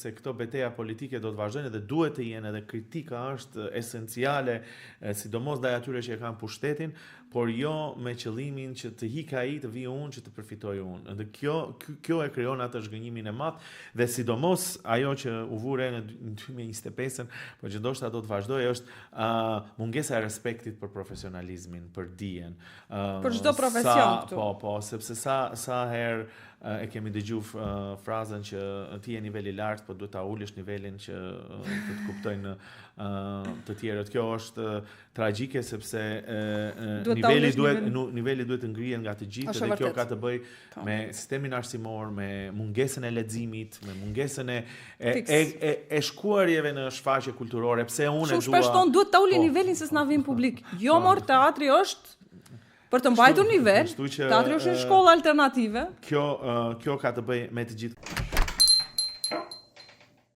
se këto beteja politike do të vazhdojnë dhe duhet të jenë edhe kritika është esenciale, sidomos ndaj atyre që e kanë pushtetin, por jo me qëllimin që të ikë ai, të vij unë, që të përfitoj unë. Dhe kjo kjo e krijon atë zhgënjimin e madh dhe sidomos ajo që u vu re në 2025-ën, por që ndoshta do të vazhdojë është uh, mungesa e respektit për profesionalizmin, për dijen. Uh, për çdo profesion sa, këtu. Po, po, sepse sa sa herë e kemi dëgju frazën që ti je nivel i lartë, po duhet ta ulësh nivelin që të të kuptojnë të tjerët. Kjo është tragjike sepse niveli duhet niveli duhet të ngrihet nga të gjithë dhe kjo ka të bëjë po. me sistemin arsimor, me mungesën e leximit, me mungesën e e e, e, e shkuarjeve në shfaqje kulturore, pse unë e dua. Shumë shpesh thonë duhet ta ulin po. nivelin se s'na vin publik. Jo mor teatri është Për të mbajtur nivel, teatri është një shkollë alternative. Kjo kjo ka të bëjë me të gjithë.